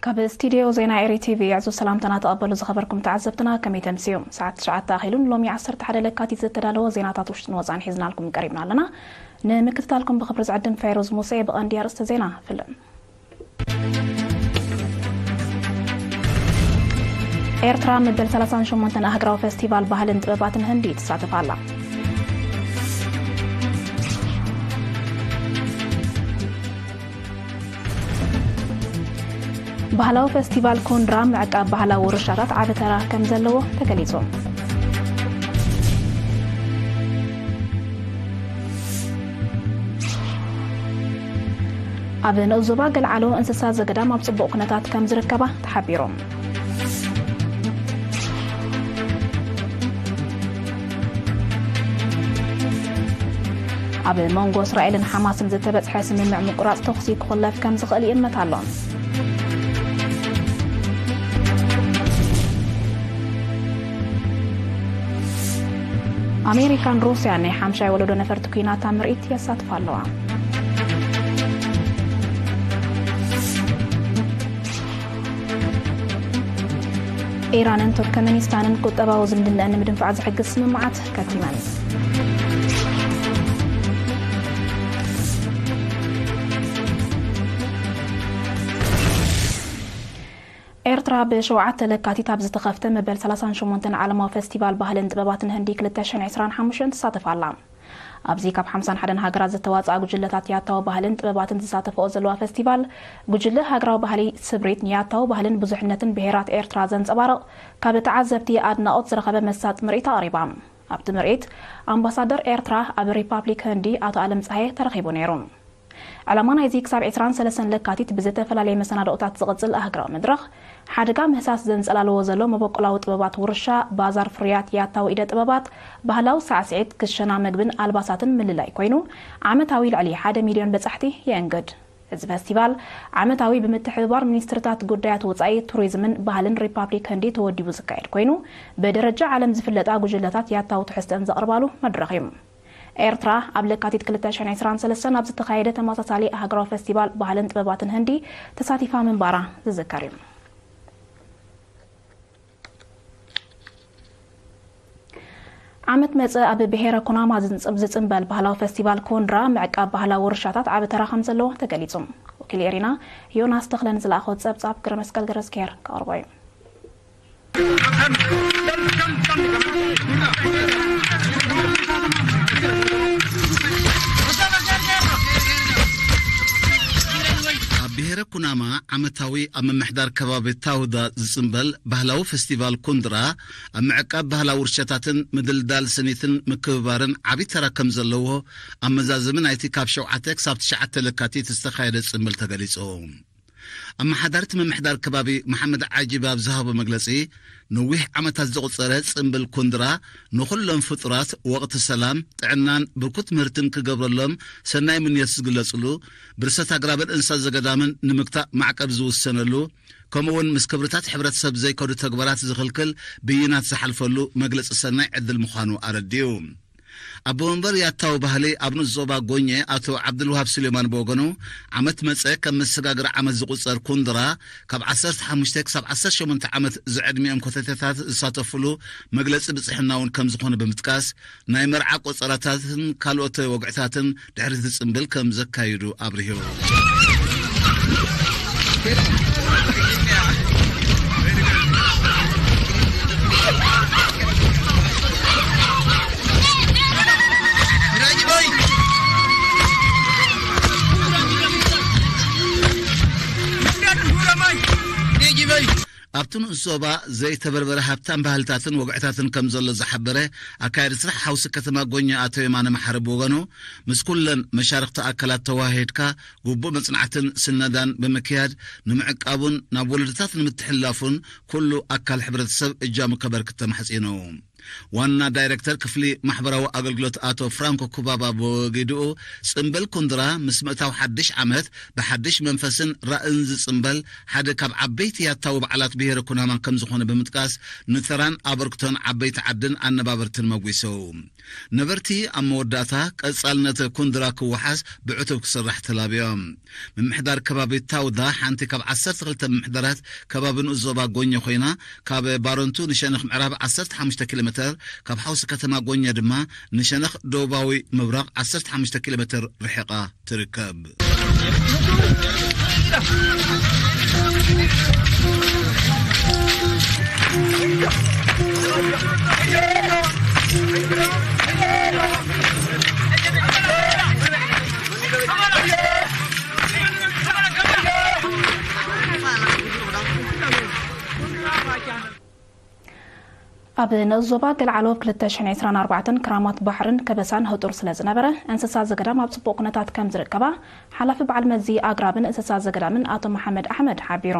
ካብ ስቱድዮ ዜና ኤሪ ቲቪ ዕዙዝ ሰላምታና ተቐበሉ ዝኸበርኩም ተዓዘብትና፣ ከመይ ተምስዩ? ሰዓት ትሽዓተ ኣኺሉን ሎሚ ዓሰርተ ሓደ ለካቲት ዝተዳለወ ዜናታት ውሽጥን ወጻን ሒዝናልኩም ቀሪብና ኣለና። ንምክትታልኩም ብኽብሪ ዝዕድም ፌሮዝ ሙሴ። ብቐንዲ ኣርእስተ ዜና ፍልም። ኤርትራ መበል ሰላሳን ሸሞንተን ኣህግራዊ ፈስቲቫል ባህልን ጥበባትን ህንዲ ትሳተፍ ኣላ። ባህላዊ ፈስቲቫል ኮንድራ ምዕቃብ ባህላዊ ውርሻታት ዓቢ ተራ ከም ዘለዎ ተገሊጹ። ኣብ ንኡስ ዞባ ገልዓሎ እንስሳ ዘገዳም ኣብ ጽቡቕ ኩነታት ከም ዝርከባ ተሓቢሩ። ኣብ መንጎ እስራኤልን ሓማስን ዝተበጽሐ ስምምዕ ምቁራጽ ተኹሲ ክኹለፍ ከም ዝኽእል ይእመት ኣሎ። ኣሜሪካን ሩስያን ናይ ሓምሻይ ወለዶ ነፈርቲ ኲናት ኣብ ምርኢት የሳትፋ ኣለዋ። ኢራንን ቱርክመኒስታንን ቁጠባዊ ዝምድናኣን ንምድንፋዕ ዝሕግዝ ስምምዓት ከቲመን። ኤርትራ ብሸውዓተ ለካቲት ኣብ ዝተኸፍተ መበል ሰላሳን ሸሞንተን ዓለማዊ ፈስቲቫል ባህልን ጥበባትን ህንዲ ክልተ ሽሕን ዕስራን ሓሙሽተን ትሳተፍ ኣላ። ኣብዚ ካብ ሓምሳን ሓደን ሃገራት ዝተዋጽኣ ጉጅለታት ያታዊ ባህልን ጥበባትን ዝሳተፈኦ ዘለዋ ፈስቲቫል፣ ጉጅለ ሃገራዊ ባህሊ ስብሪት ንያታዊ ባህልን ብዙሕነትን ብሄራት ኤርትራ ዘንጸባርቕ፣ ካብ ተዓዘብቲ ኣድናቖት ዝረኸበ መሳጢ ምርኢት ኣቕሪባ። ኣብቲ ምርኢት፣ ኣምባሳደር ኤርትራ ኣብ ሪፓብሊክ ህንዲ ኣቶ ኣለም ጸሃየ ተረኺቡ ነይሩ። ዕላማ ናይዚ ክሳብ ዕስራን ሰለስተን ለካቲት ብዝተፈላለየ መሰናድኦታት ዝቕጽል ኣህግራዊ መድረኽ፣ ሓደጋ ምህሳስ ዘንጸላልዎ ዘሎ መበቆላዊ ጥበባት ውርሻ፣ ባዛር ፍርያት ያታዊ ኢደ ጥበባት፣ ባህላዊ ሳዕስዒት፣ ክሸና መግብን ኣልባሳትን ምልላይ ኮይኑ፣ ዓመታዊ ልዕሊ ሓደ ሚልዮን በጻሕቲ የእንግድ። እዚ ፈስቲቫል ዓመታዊ ብምትሕብባር ሚኒስትርታት ጉዳያት ወጻኢ፣ ቱሪዝምን ባህልን ሪፓብሊክ ህንዲ ተወዲቡ ዝካየድ ኮይኑ፣ ብደረጃ ዓለም ዝፍለጣ ጉጅለታት ያታዊ ትሕዝተን ዘቕርባሉ መድረኽ እዩ። ኤርትራ ኣብ ለካቲት ክልተ ሽሕን ዕስራን ሰለስተን ኣብ ዝተኻየደ ተመሳሳሊ ኣህጉራዊ ፈስቲቫል ባህልን ጥበባትን ህንዲ ተሳቲፋ ምንባራ ዝዝከር እዩ። ዓመት መጸ ኣብ ብሔረ ኩናማ ዝንጽብ-፣ ዝጽንበል ባህላዊ ፈስቲቫል ኮንድራ ምዕቃብ ባህላዊ ውርሻታት ዓቢ ተራ ከም ዘለዎ ተገሊጹ። ወኪል ኤሪና ዮናስ ተኽለ ንዝለኣኾ ጸብጻብ ግረ መስቀል ገረዝግሄር ከቕርቦ እዩ። ኣብ ብሔረ ኩናማ ዓመታዊ ኣብ ምምሕዳር ከባቢ ታውዳ ዝጽንበል ባህላዊ ፈስቲቫል ኩንድራ ኣብ ምዕቃብ ባህላዊ ውርሻታትን ምድልዳል ስኒትን ምክብባርን ዓቢ ተራ ከም ዘለዎ ኣብ መዛዘሚ ናይቲ ካብ ሸውዓተ ክሳብ ትሽዓተ ለካቲት ዝተኻየደ ጽንብል ተገሊጹ። ኣመሓዳርቲ ምምሕዳር ከባቢ መሓመድ ዓጂብ ኣብ ዝሃቦ መግለጺ፣ ነዊሕ ዓመታት ዘቑጸረ ጽንብል ኩንድራ ንኹሎም ፍጡራት ወቕቲ ሰላም፣ ጥዕናን ብርኩት ምህርትን ክገብረሎም ሰናይ ምንዮት ዝግለጽሉ፣ ብርሰት ኣግራብን እንስሳ ዘገዳምን ንምግታእ ማዕቀብ ዝውሰነሉ፣ ከምኡ'ውን ምስ ክብርታት ሕብረተሰብ ዘይከዱ ተግባራት ዝኽልክል ብይናት ዝሓልፈሉ መግለጺ ሰናይ ዕድል ምዃኑ ኣረዲኡ። ኣቦ መንበር ያታዊ ባህሊ ኣብ ንኡስ ዞባ ጎኘ ኣቶ ዓብዱልዋሃብ ስሌማን ብወገኑ፣ ዓመት መጸ ከም መሰጋገሪ ዓመት ዝቑጸር ኩንድራ፣ ካብ ዓሰርተ ሓሙሽተ ክሳብ ዓሰርተ ሸሞንተ ዓመት ዝዕድሚኦም ኮተቴታት ዝሳተፉሉ መግለጺ ብጽሕና እውን ከም ዝኾነ ብምጥቃስ፣ ናይ መርዓ ቆጸራታትን ካልኦት ወግዕታትን ድሕሪ እቲ ጽምብል ከም ዘካይዱ ኣብሪሁ። ኣብቲ ንኡስ ዞባ ዘይተበርበረ ሃብታም ባህልታትን ወግዕታትን ከም ዘሎ ዝሓበረ ኣካያዲ ስራሕ ሓውሲ ከተማ ጎኛ ኣቶ የማነ መሓሪ ብወገኑ፣ ምስ ኩለን መሻርኽቲ ኣካላት ተወሃሂድካ ግቡእ መጽናዕትን ስነዳን ብምክያድ ንምዕቃቡን ናብ ወለዶታት ንምትሕልላፉን ኩሉ ኣካል ሕብረተሰብ እጃሙ ከበርክት ተማሕጺኑ። ዋና ዳይሬክተር ክፍሊ ማሕበራዊ ኣገልግሎት ኣቶ ፍራንኮ ኩባባ ብወገድኡ፣ ጽምብል ኩንድራ ምስ ምእታው ሓድሽ ዓመት ብሓድሽ መንፈስን ራእን ዝጽምበል ሓደ ካብ ዓበይቲ ያታዊ በዓላት ብሄረ ኩናማ ከም ዝኾነ ብምጥቃስ፣ ንተራን ኣበርክቶን ዓበይቲ ዓድን ኣነባበርትን መጒሱ። ነበርቲ ኣብ መወዳእታ ቀጻልነት ኩንድራ ክወሓስ ብዕቱብ ክስራሕ ተላብዮም። ምምሕዳር ከባቢ ታውዳ ሓንቲ ካብ ዓሰርተ ክልተ ምምሕዳራት ከባቢ ንኡስ ዞባ ጎኘ ኮይና፣ ካብ ባረንቱ ንሸነኽ ምዕራብ ዓሰርተ ሓሙሽተ ኪሎ ሜተር፣ ካብ ሓውሲ ከተማ ጎኘ ድማ ንሸነኽ ደቡባዊ ምብራቕ ዓሰርተ ሓሙሽተ ኪሎ ሜተር ርሒቓ ትርከብ። ኣብ ንኡስ ዞባ ገልዓሎ ኣብ ክልተ ሽሕን ዕስራን ኣርባዕተን ክራማት ባሕርን ከበሳን ህጡር ስለ ዝነበረ፣ እንስሳ ዘገዳም ኣብ ጽቡቕ ኩነታት ከም ዝርከባ ሓላፊ በዓል መዚ ኣግራብን እንስሳ ዘገዳምን ኣቶ መሓመድ ኣሕመድ ሓቢሩ።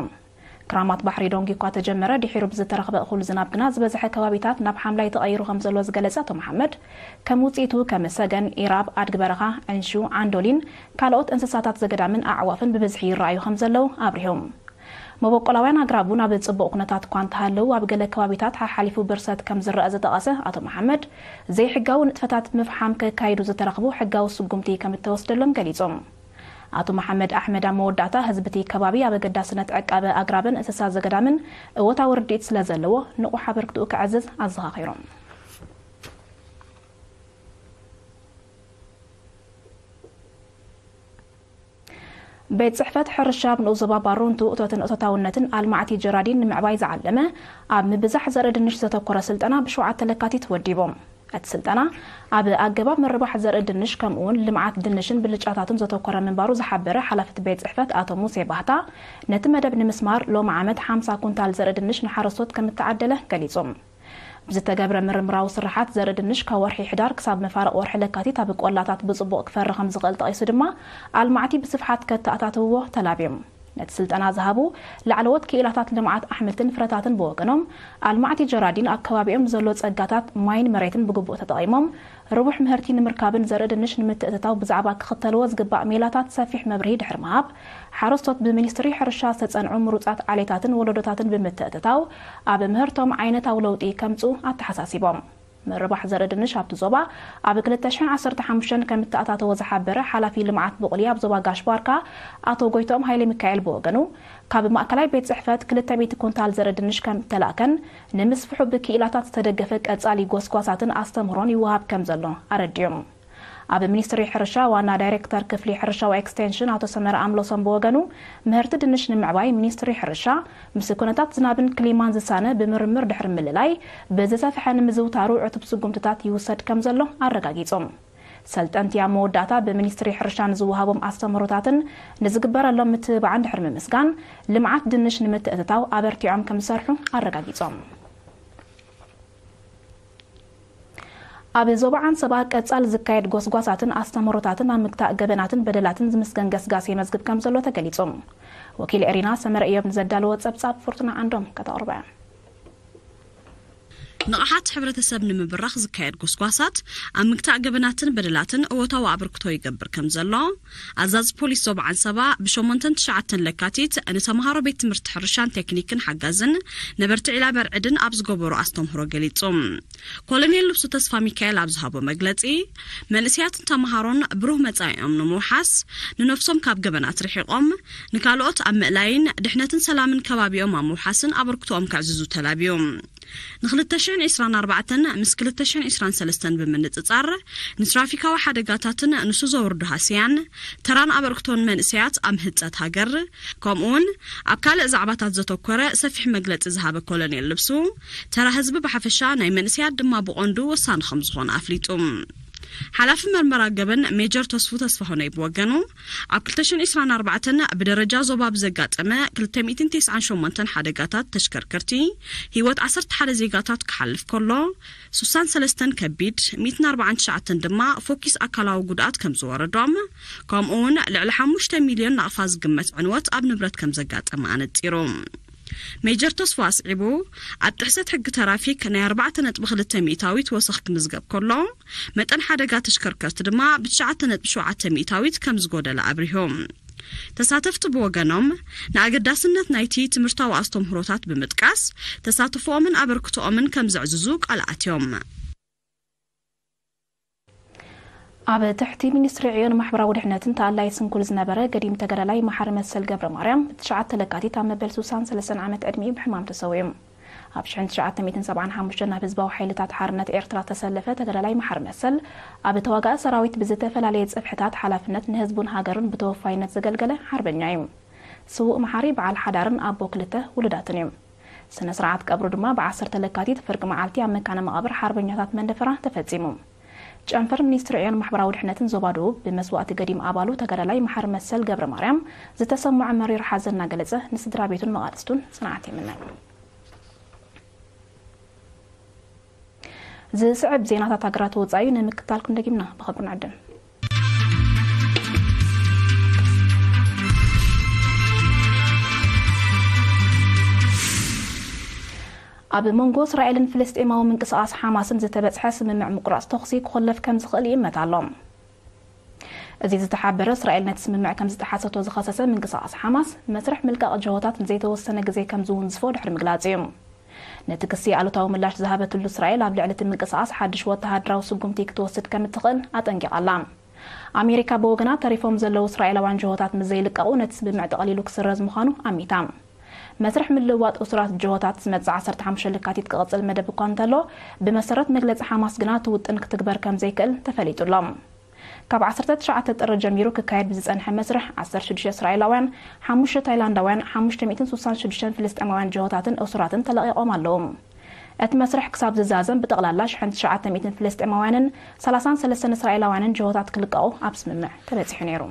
ክራማት ባሕሪ ዶንጊ እኳ ተጀመረ፣ ድሒሩ ብዝተረኽበ እኹል ዝናብ ግና ዝበዝሐ ከባቢታት ናብ ሓምላይ ተቐይሩ ከም ዘሎ ዝገለጸ ኣቶ መሓመድ፣ ከም ውጽኢቱ ከም ሰገን፣ ኢራብ፣ ኣድጊ በረኻ፣ ዕንሹ፣ ዓንዶሊን ካልኦት እንስሳታት ዘገዳምን ኣዕዋፍን ብብዝሒ ይረኣዩ ከም ዘለዉ ኣብሪሆም። መበቆላውያን ኣግራብ እውን ኣብ ጽቡቕ ኩነታት እኳ እንተሃለዉ፣ ኣብ ገለ ከባቢታት ሓሓሊፉ ብርሰት ከም ዝረኣ ዝጠቐሰ ኣቶ መሓመድ፣ ዘይሕጋዊ ንጥፈታት ምፍሓም ከካይዱ ዝተረኽቡ ሕጋዊ ስጉምቲ ከም እተወስደሎም ገሊጾም። ኣቶ መሓመድ ኣሕመድ ኣብ መወዳእታ፣ ህዝቢ እቲ ከባቢ ኣብ ኣገዳስነት ዕቃበ ኣግራብን እንስሳ ዘገዳምን እወታዊ ርድኢት ስለ ዘለዎ፣ ንቑሕ ኣበርክትኡ ከዕዝዝ ኣዘኻኺሮም። ቤት ጽሕፈት ሕርሻ ኣብ ንኡስ ዞባ ባሮንቱ እቶትን እቶታውነትን ኣልማዕቲ ጀራዲን ንምዕባይ ዝዓለመ ኣብ ምብዛሕ ዘርኢ ድንሽ ዘተኮረ ስልጠና ብሸውዓተ ለካቲት ወዲቡ። እቲ ስልጠና ኣብ ኣገባብ ምርባሕ ዘርኢ ድንሽ ከምኡውን ልምዓት ድንሽን ብልጫታቱን ዘተኮረ ምንባሩ ዝሓበረ ሓላፊ እቲ ቤት ጽሕፈት ኣቶ ሙሴ ባህታ፣ ነቲ መደብ ንምስማር ሎሚ ዓመት ሓምሳ ኩንታል ዘርኢ ድንሽ ንሓረስቶት ከም እተዓደለ ገሊጹ። ብዝተገብረ ምርምራዊ ስራሓት ዘርኢ ድንሽ ካብ ወርሒ ሕዳር ክሳብ መፋርቕ ወርሒ ለካቲት ኣብ ቆላታት ብጽቡቕ ክፈሪ ከም ዝኽእል ጠቒሱ ድማ፣ ኣልማዕቲ ብስፍሓት ከተኣታትውዎ ተላብዮም። ነቲ ስልጠና ዝሃቡ ላዕለዎት ክኢላታት ልምዓት ኣሕምልትን ፍረታትን ብወገኖም፣ ኣልማዕቲ ጀራዲን ኣብ ከባቢኦም ዘሎ ጸጋታት ማይን መሬትን ብግቡእ ተጠቒሞም፣ ርቡሕ ምህርቲ ንምርካብን ዘርኢ ድንሽ ንምትእትታው ብዛዕባ ክኽተልዎ ዝግባእ ሜላታት ሰፊሕ መብርሂ ድሕሪ ምሃብ፣ ሓረስቶት ብሚኒስትሪ ሕርሻ ዝተጸንዑ ምሩጻት ዓሌታትን ወለዶታትን ብምትእትታው፣ ኣብ ምህርቶም ዓይነታዊ ለውጢ ከምጽኡ ኣተሓሳሲቦም። ምርባሕ ዘርኢ ድንሽ ኣብቲ ዞባ ኣብ ክልተ ሽሕን ዓሰርተ ሓሙሽተን ከም እተኣታተወ ዝሓበረ ሓላፊ ልምዓት ብቑሊ ኣብ ዞባ ጋሽ ባርካ ኣቶ ጎይትኦም ሃይለ ሚካኤል ብወገኑ፣ ካብ ማእከላይ ቤት ጽሕፈት ክልተ ሚእቲ ኩንታል ዘርኢ ድንሽ ከም እተላእከን፣ ንምስፍሑ ብክኢላታት ዝተደገፈ ቀጻሊ ጎስጓሳትን ኣስተምህሮን ይወሃብ ከም ዘሎ ኣረዲኦም። ኣብ ሚኒስትሪ ሕርሻ ዋና ዳይሬክተር ክፍሊ ሕርሻዊ ኤክስቴንሽን ኣቶ ሰመረ ኣምሎሶም ብወገኑ፣ ምህርቲ ድንሽ ንምዕባይ ሚኒስትሪ ሕርሻ ምስ ኩነታት ዝናብን ክሊማን ዝሳነ ብምርምር ድሕሪ ምልላይ፣ ብዝሰፍሐ ንምዝውታሩ ዕቱብ ስጉምትታት ይውሰድ ከም ዘሎ ኣረጋጊጾም። ሰልጠንቲ ኣብ መወዳእታ ብሚኒስትሪ ሕርሻ ንዝወሃቦም ኣስተምህሮታትን ንዝግበረሎም ምትብባዕን ድሕሪ ምምስጋን፣ ልምዓት ድንሽ ንምትእትታው ኣበርቲዖም ከም ዝሰርሑ ኣረጋጊጾም። ኣብ ዞባ ዓንሰባ ቀጻል ዝካየድ ጎስጓሳትን ኣስተምህሮታትን ኣብ ምግታእ ገበናትን በደላትን ዝምስገን ገስጋስ የመዝግብ ከም ዘሎ ተገሊጹ። ወኪል ኤሪና ሰመረ እዮብ ንዘዳለዎ ጸብጻብ ፍርቱና ዓንዶም ከተቕርቦ እያ። ንቕሓት ሕብረተሰብ ንምብራኽ ዝካየድ ጎስጓሳት ኣብ ምግታእ ገበናትን በደላትን እወታዊ ኣበርክቶ ይገብር ከም ዘሎ ኣዛዚ ፖሊስ ዞባ ዓንሰባ ብሸሞንተን ትሽዓተን ለካቲት ንተምሃሮ ቤት ትምህርቲ ሕርሻን ቴክኒክን ሓጋዝን ነበርቲ ዒላ በርዕድን ኣብ ዝገበሮ ኣስተምህሮ ገሊጹ። ኮሎኔል ልብሱ ተስፋ ሚካኤል ኣብ ዝሃቦ መግለጺ፣ መንእሰያትን ተምሃሮን ብሩህ መጻኢኦም ንምውሓስ፣ ንነፍሶም ካብ ገበናት ርሒቖም፣ ንካልኦት ኣብ ምእላይን ድሕነትን ሰላምን ከባቢኦም ኣብ ምውሓስን ኣበርክቶኦም ከዕዝዙ ተላብዩ። ን ክልተ ሽሕን ዕስራን ኣርባዕተን ምስ ክልተ ሽሕን ዕስራን ሰለስተን ብምንጽጻር፣ ንትራፊካዊ ሓደጋታትን ንሱ ዘውርዶ ሃስያን፣ ተራን ኣበርክቶን መንእሰያት ኣብ ምህጸት ሃገር፣ ከምኡውን ኣብ ካልእ ዛዕባታት ዘተኮረ ሰፊሕ መግለጺ ዝሃበ ኮሎኔል ልብሱ፣ ተራ ህዝቢ ብሓፈሻ ናይ መንእሰያት ድማ ብቐንዱ ወሳኒ ከም ዝኾነ ኣፍሊጡ። ሓላፊ መርመራ ገበን ሜጀር ተስፉ ተስፋሁነይ ብወገኑ፣ ኣብ ክልተ ሽሕን ዕስራን ኣርባዕተን ብደረጃ ዞባ ብዘጋጠመ ክልተ ሚእትን ተስዓን ሸሞንተን ሓደጋታት ተሽከርከርቲ፣ ህይወት ዓሰርተ ሓደ ዜጋታት ክሓልፍ ከሎ፣ ስሳን ሰለስተን ከቢድ፣ ሚእትን ኣርባዓን ትሽዓተን ድማ ፎኪስ ኣካላዊ ጉድኣት ከም ዝወረዶም፣ ከምኡውን ልዕሊ ሓሙሽተ ሚልዮን ናቕፋ ዝግመት ዕንወት ኣብ ንብረት ከም ዘጋጠመ ኣነጺሩ። ሜጀር ተስፋ ኣስዒቡ፣ ኣብ ጥሕሰት ሕጊ ተራፊክ ናይ ኣርባዕተ ነጥቢ ክልተ ሚእታዊት ወሰኽ ክምዝገብ ከሎ፣ መጠን ሓደጋ ተሽከርከርቲ ድማ ብ ትሽዓተ ነጥቢ ሸውዓተ ሚእታዊት ከም ዝጎደለ ኣብሪሆም። ተሳተፍቲ ብወገኖም፣ ንኣገዳስነት ናይቲ ትምህርታዊ ኣስተምህሮታት ብምጥቃስ፣ ተሳትፎኦምን ኣበርክቶኦምን ከም ዘዕዝዙ ቃል ኣትዮም። ኣብ ትሕቲ ሚኒስትሪ ዕዮን ማሕበራዊ ድሕነትን ተኣላይ ስንኩል ዝነበረ ገዲም ተጋዳላይ መሓሪ መሰል ገብረ ማርያም፣ ብ ትሽዓተ ለካቲት ኣብ መበል ሱሳን ሰለስተን ዓመት ዕድሚኡ ብሕማም ተሰዊኡ። ኣብ ሽሕን ትሽዓተ ሚእትን ሰብዓን ሓሙሽተን ናብ ህዝባዊ ሓይልታት ሓርነት ኤርትራ ተሰለፈ ተጋዳላይ መሓሪ መሰል፣ ኣብ ተዋጋኢ ሰራዊት ብዝተፈላለየ ጽፍሕታት ሓላፍነት ንህዝቡን ሃገሩን ብተወፋይነት ዘገልገለ ሓርበኛ እዩ። ስዉእ መሓሪ በዓል ሓዳርን ኣቦ ክልተ ውሉዳትን እዩ። ስነ ስርዓት ቀብሩ ድማ ብ ዓሰርተ ለካቲት ፍርቂ መዓልቲ ኣብ መካነ መቓብር ሓርበኛታት መንደፈራ ተፈጺሙ። ጨንፈር ሚኒስትሪ ዕዮን ማሕበራዊ ድሕነትን ዞባ ደቡብ ብመስዋእቲ ገዲም ኣባሉ ተጋዳላይ መሓሪ መሰል ገብረ ማርያም ዝተሰምዖ መሪር ሓዘን እናገለጸ፣ ንስድራ ቤቱን መቓልስቱን ጽንዓት ይምነ። ዝስዕብ ዜናታት ሃገራት ወጻኢ ንምክታልኩም ደጊምና ብኽብሪ ንዕድም። ኣብ መንጎ እስራኤልን ፍልስጤማዊ ምንቅስቓስ ሓማስን ዝተበጽሐ ስምምዕ ምቁራጽ ተኹሲ ክኹለፍ ከም ዝኽእል ይእመት ኣሎ። እዚ ዝተሓበረ፣ እስራኤል ነቲ ስምምዕ ከም ዝጠሓሰቶ ዝኸሰሰ ምንቅስቓስ ሓማስ፣ መስርሕ ምልቃቕ ጅሆታት ንዘይተወሰነ ግዜ ከም ዝውንዝፎ ድሕሪ ምግላጹ እዩ። ነቲ ክሲ ኣሉታዊ ምላሽ ዝሃበትሉ እስራኤል፣ ኣብ ልዕሊ እቲ ምንቅስቓስ ሓድሽ ወተሃደራዊ ስጉምቲ ክትወስድ ከም እትኽእል ኣጠንቂቓ ኣላ። ኣሜሪካ ብወገና፣ ተሪፎም ዘለዉ እስራኤላውያን ጅሆታት ምስ ዘይልቀቑ፣ ነቲ ስምምዕ ጠቕሊሉ ክስረዝ ምዃኑ ኣሚታ። መስርሕ ምልውዋጥ እሱራት ጅሆታት ዝመጽእ ዓሰርተ ሓሙሽተ ለካቲት ክቕጽል መደብ እኳ እንተሎ፣ ብመሰረት መግለጺ ሓማስ ግና እቲ ውጥን ክትግበር ከም ዘይክእል ተፈሊጡ ኣሎ። ካብ ዓሰርተ ትሽዓተ ጥሪ ጀሚሩ ክካየድ ብዝጸንሐ መስርሕ፣ ዓሰርተ ሽዱሽተ እስራኤላውያን፣ ሓሙሽተ ታይላንዳውያን፣ ሓሙሽተ ሚእትን ሱሳን ሽዱሽተን ፍልስጤማውያን ጅሆታትን እሱራትን ተለቒቖም ኣለዉ። እቲ መስርሕ ክሳብ ዝዛዘም፣ ብጠቕላላ ሽሕን ትሽዓተ ሚእትን ፍልስጤማውያንን ሰላሳን ሰለስተን እስራኤላውያንን ጅሆታት ክልቀቑ ኣብ ስምምዕ ተበጺሑ ነይሩ።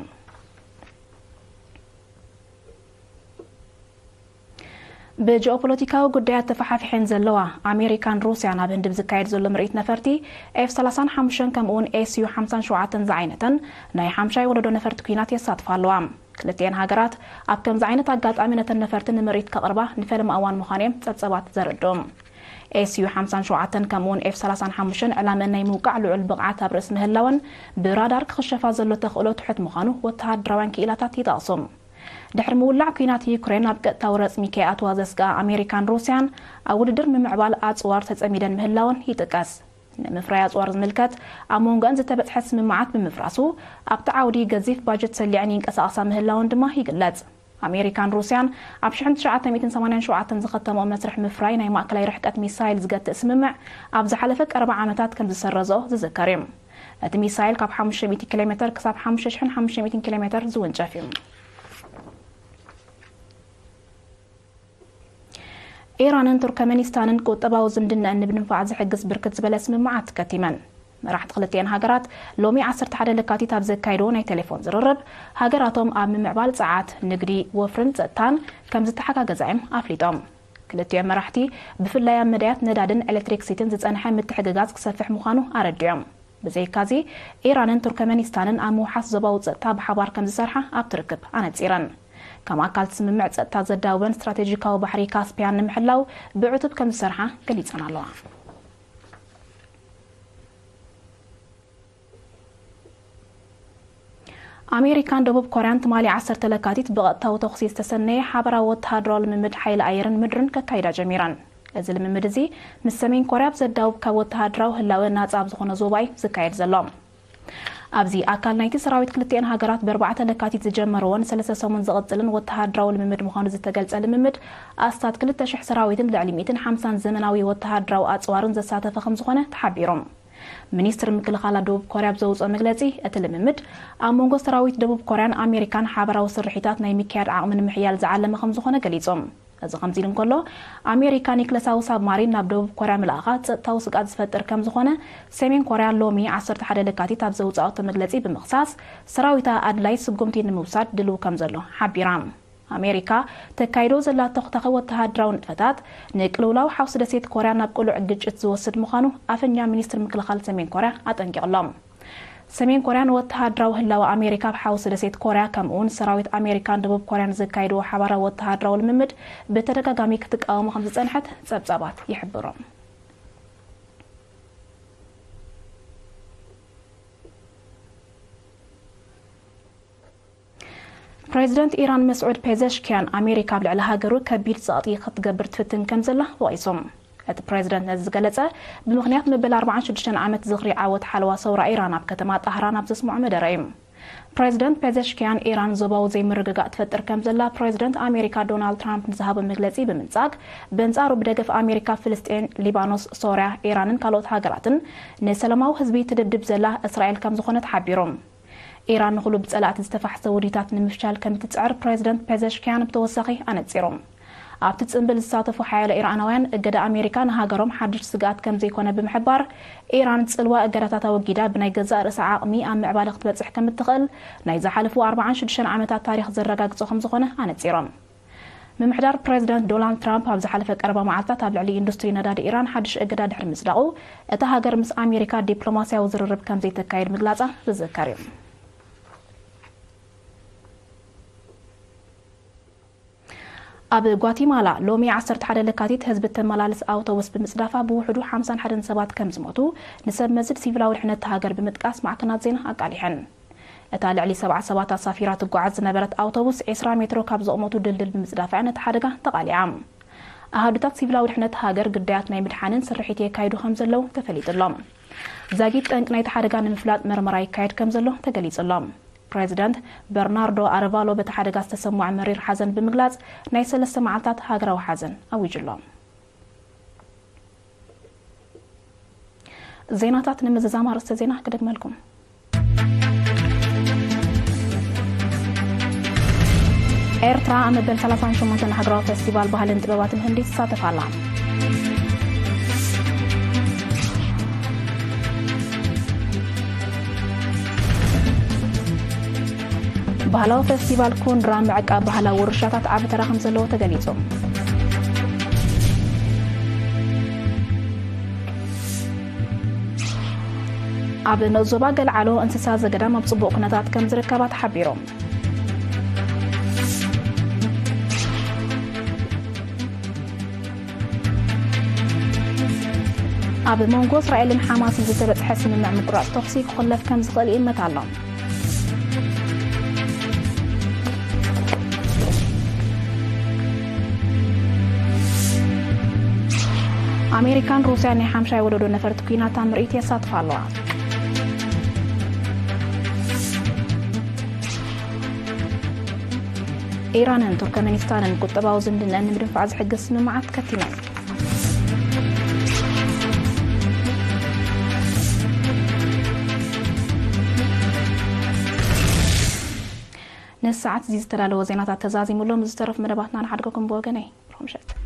ብጂኦፖለቲካዊ ጉዳያት ተፈሓፊሐን ዘለዋ ኣሜሪካን ሩስያን፣ ኣብ ህንዲ ብዝካየድ ዘሎ ምርኢት ነፈርቲ ኤፍ ሰላሳን ሓሙሽተን ከምኡውን ኤስዩ ሓምሳን ሸውዓተን ዝዓይነተን ናይ ሓምሻይ ወለዶ ነፈርቲ ኲናት የሳትፋ ኣለዋ። ክልቲኤን ሃገራት ኣብ ከምዚ ዓይነት ኣጋጣሚ ነተን ነፈርቲ ንምርኢት ከቕርባ ንፈለማ እዋን ምዃኑ እዮም ጸብጸባት ዘረድኡ። ኤስዩ ሓምሳን ሸውዓተን ከምኡውን ኤፍ ሰላሳን ሓሙሽተን ዕላመን ናይ ምውቃዕ ልዑል ብቕዓት ኣብ ርእሲ ምህላወን፣ ብራዳር ክኽሸፋ ዘሎ ተኽእሎ ትሑት ምዃኑ ወተሃደራውያን ክኢላታት ይጠቕሱ። ድሕሪ ምውላዕ ኲናት ዩክሬን፣ ናብ ቀጥታዊ ረጽሚ ከይኣትዋ ዘስግኣ ኣሜሪካን ሩስያን፣ ኣብ ውድድር ምምዕባል ኣጽዋር ተጸሚደን ምህላወን ይጥቀስ። ንምፍራይ ኣጽዋር ዝምልከት ኣብ መንጎኣን ዝተበጽሐ ስምምዓት ብምፍራሱ፣ ኣብቲ ዓውዲ ገዚፍ ባጀት ሰሊዐን ይንቀሳቐሳ ምህላወን ድማ ይግለጽ። ኣሜሪካን ሩስያን ኣብ ሽሕን ትሽዓተ ሚእትን ሰማንያን ሸውዓተን ዝኸተመኦ መስርሕ ምፍራይ ናይ ማእከላይ ርሕቀት ሚሳይል ዝገትእ ስምምዕ፣ ኣብ ዝሓለፈ ቀረባ ዓመታት ከም ዝሰረዞ ዝዝከር እዩ። እቲ ሚሳይል ካብ ሓሙሽተ ሚእቲ ኪሎ ሜተር ክሳብ ሓሙሽተ ሽሕን ሓሙሽተ ሚእትን ኪሎ ሜተር ዝውንጨፍ እዩ። ኢራንን ቱርከመኒስታንን ቁጠባዊ ዝምድናኣን ንምድንፋዕ ዝሕግዝ ብርክት ዝበለ ስምምዓት ከቲመን። መራሕቲ ክልቲኤን ሃገራት ሎሚ ዓሰርተ ሓደ ለካቲት ኣብ ዘካየድዎ ናይ ቴሌፎን ዝርርብ፣ ሃገራቶም ኣብ ምምዕባል ጸዓት፣ ንግዲ፣ ወፍርን ጸጥታን ከም ዝተሓጋገዛ እዮም ኣፍሊጦም። ክልቲኦም መራሕቲ ብፍላይ ኣብ መዳያት ነዳድን ኤሌክትሪክሲቲን ዝጸንሐ ምትሕግጋዝ ክሰፍሕ ምዃኑ ኣረዲኦም። ብዘይካዚ፣ ኢራንን ቱርከመኒስታንን ኣብ ምውሓስ ዞባዊ ጸጥታ ብሓባር ከም ዝሰርሓ ኣብቲ ርክብ ኣነጺረን። ከም ኣካል እቲ ስምምዕ ጸጥታ ዘዳውበን ስትራቴጂካዊ ባሕሪ ካስፒያን ንምሕላው ብዕቱብ ከም ዝሰርሓ ገሊጸን ኣለዋ። ኣሜሪካን ደቡብ ኮርያን ትማሊ ዓሰርተ ለካቲት ብቐጥታዊ ተኹሲ ዝተሰነየ ሓበራዊ ወተሃደራዊ ልምምድ ሓይሊ ኣየርን ምድርን ከካይዳ ጀሚረን። እዚ ልምምድ እዚ ምስ ሰሜን ኮርያ ኣብ ዘዳውብ፣ ካብ ወተሃደራዊ ህላወ ናጻ ኣብ ዝኾነ ዞባ እዩ ዝካየድ ዘሎ። ኣብዚ ኣካል ናይቲ ሰራዊት ክልቲኤን ሃገራት ብኣርባዕተ ለካቲት ዝጀመርዎን ሰለስተ ሰሙን ዝቕጽልን ወተሃደራዊ ልምምድ ምዃኑ ዝተገልጸ ልምምድ፣ ኣስታት ክልተ ሽሕ ሰራዊትን ልዕሊ ሚእትን ሓምሳን ዘመናዊ ወተሃደራዊ ኣጽዋርን ዘሳተፈ ከም ዝኾነ ተሓቢሩ። ሚኒስትሪ ምክልኻል ደቡብ ኮርያ ኣብ ዘውፅኦ መግለፂ፣ እቲ ልምምድ ኣብ መንጎ ሰራዊት ደቡብ ኮርያን ኣሜሪካን ሓበራዊ ስርሒታት ናይ ምክያድ ዓቕሚ ንምሕያል ዝዓለመ ከም ዝኾነ ገሊፁ። እዚ ከምዚ ኢሉ እንከሎ፣ ኣሜሪካ ኒክለሳዊ ሳብማሪን ናብ ደቡብ ኮርያ ምልኣኻ ጸጥታዊ ስግኣት ዝፈጥር ከም ዝኾነ፣ ሰሜን ኮርያ ሎሚ ዓሰርተ ሓደ ለካቲት ኣብ ዘውፅኣቶ መግለፂ ብምኽሳስ፣ ሰራዊታ ኣድላይ ስጉምቲ ንምውሳድ ድልው ከም ዘሎ ሓቢራ። ኣሜሪካ ተካይዶ ዘላ ተኹታኺ ወተሃደራዊ ንጥፈታት፣ ንቅልውላው ሓውሲ ደሴት ኮርያ ናብ ቅሉዕ ግጭት ዝወስድ ምዃኑ ኣፈኛ ሚኒስትሪ ምክልኻል ሰሜን ኮርያ ኣጠንቂቑ ኣሎ። ሰሜን ኮርያን ወተሃደራዊ ህላወ ኣሜሪካ ኣብ ሓውሲ ደሴት ኮርያ፣ ከምኡውን ሰራዊት ኣሜሪካን ደቡብ ኮርያን ዘካይድዎ ሓባራዊ ወተሃደራዊ ልምምድ ብተደጋጋሚ ክትቃወሞ ከም ዝጸንሐት ጸብጻባት ይሕብሩ። ፕሬዚደንት ኢራን መስዑድ ፔዘሽኪያን፣ ኣሜሪካ ኣብ ልዕሊ ሃገሩ ከቢድ ጸቕጢ ክትገብር ትፍትን ከም ዘላ ወቒሱ። እቲ ፕሬዚደንት ነዚ ዝገለጸ፣ ብምኽንያት መበል ኣርባዓን ሽዱሽተን ዓመት ዝኽሪ ዓወት ሓለዋ ሰውራ ኢራን ኣብ ከተማ ጣህራን ኣብ ዘስምዖ መደረ እዩ። ፕሬዚደንት ፔዘሽኪያን፣ ኢራን ዞባዊ ዘይምርግጋእ ትፈጥር ከም ዘላ ፕሬዚደንት ኣሜሪካ ዶናልድ ትራምፕ ንዝሃቦ መግለጺ ብምንጻግ፣ በንጻሩ ብደገፍ ኣሜሪካ ፍልስጤን፣ ሊባኖስ፣ ሶርያ፣ ኢራንን ካልኦት ሃገራትን ንሰላማዊ ህዝቢ ትድብድብ ዘላ እስራኤል ከም ዝኾነት ሓቢሩ። ኢራን ንኹሉ ብጸላእቲ ዝተፋሕሰ ውዲታት ንምፍሻል ከም እትጽዕር ፕሬዚደንት ፔዘሽኪያን ብተወሳኺ ኣነጺሩ። ኣብቲ ጽምብል ዝሳተፉ ሓያሎ ኢራናውያን፣ እገዳ ኣሜሪካ ንሃገሮም ሓድሽ ስግኣት ከም ዘይኮነ ብምሕባር፣ ኢራን ጽልዋ እገዳታት ኣወጊዳ ብናይ ገዛእ ርእሳ ዓቕሚ ኣብ ምዕባለ ክትበጽሕ ከም እትኽእል ናይ ዝሓለፉ ኣርባዓን ሽዱሽተን ዓመታት ታሪኽ ዘረጋግጾ ከም ዝኾነ ኣነጺሮም። ምምሕዳር ፕሬዚደንት ዶናልድ ትራምፕ ኣብ ዝሓለፈ ቀረባ መዓልታት ኣብ ልዕሊ ኢንዱስትሪ ነዳዲ ኢራን ሓድሽ እገዳ ድሕሪ ምጽዳቑ፣ እታ ሃገር ምስ ኣሜሪካ ዲፕሎማስያዊ ዝርርብ ከም ዘይተካይድ ምግላጻ ዝዝከር እዩ። ኣብ ጓቲማላ ሎሚ ዓሰርተ ሓደ ለካቲት ህዝቢ እተመላልስ ኣውቶቡስ ብምጽዳፋ ብውሕዱ ሓምሳን ሓደን ሰባት ከም ዝሞቱ ንሰብ መዚ ሲቪላዊ ድሕነት እታ ሃገር ብምጥቃስ ማዕከናት ዜና ኣቃሊሐን። እታ ልዕሊ ሰብዓ ሰባት ኣሳፊራ ትጓዓዝ ዝነበረት ኣውቶቡስ ዕስራ ሜትሮ ካብ ዝቕመቱ ድልድል ብምጽዳፋ እያ ነቲ ሓደጋ ተቓሊዓ። ኣሃዱታት ሲቪላዊ ድሕነት ሃገር ግዳያት ናይ ምድሓንን ስርሒት የካይዱ ከም ዘለዉ ተፈሊጡ ኣሎ። ዛጊት ጠንቂ ናይቲ ሓደጋ ንምፍላጥ መርመራ ይካየድ ከም ዘሎ ተገሊጹ ኣሎ። ፕሬዚደንት በርናርዶ ኣረቫሎ በቲ ሓደጋ ዝተሰምዖ መሪር ሓዘን ብምግላጽ ናይ ሰለስተ መዓልታት ሃገራዊ ሓዘን ኣዊጁ ኣሎ። ዜናታት ንምዝዛም ኣርእስተ ዜና ክደግመልኩም። ኤርትራ ኣብ መበል ሰላሳን ሸሞንተን ሃገራዊ ፌስቲቫል ባህልን ጥበባትን ህንዲ ትሳተፍ ኣላ። ባህላዊ ፌስቲቫል ኩንድራ ምዕቃብ ባህላዊ ውርሻታት ዓቢ ተራ ከም ዘለዎ ተገሊጹ። ኣብ ዞባ ገልዓሎ እንስሳ ዘገዳም ኣብ ጽቡቕ ኩነታት ከም ዝርከባ ተሓቢሩ። ኣብ መንጎ እስራኤልን ሓማስን ዝተበጽሐ ስምምዕ ምቁራጽ ተኹሲ ክኹለፍ ከም ዝኽእል ይእመት ኣሎ። ኣሜሪካን ሩስያን ናይ ሓምሻይ ወለዶ ነፈርቲ ኲናት ኣብ ምርኢት የሳትፋ ኣለዋ። ኢራንን ቱርከመኒስታንን ቁጠባዊ ዝምድንአን ንምድንፋዕ ዝሕግዝ ስምምዓት ከቲመን። ንሰዓት እዚ ዝተዳለወ ዜናታት ተዛዚሙ ኣሎ። ምስ ዝተረፉ መደባትና ንሓድገኩም ብወገነይ። ሮምሸት።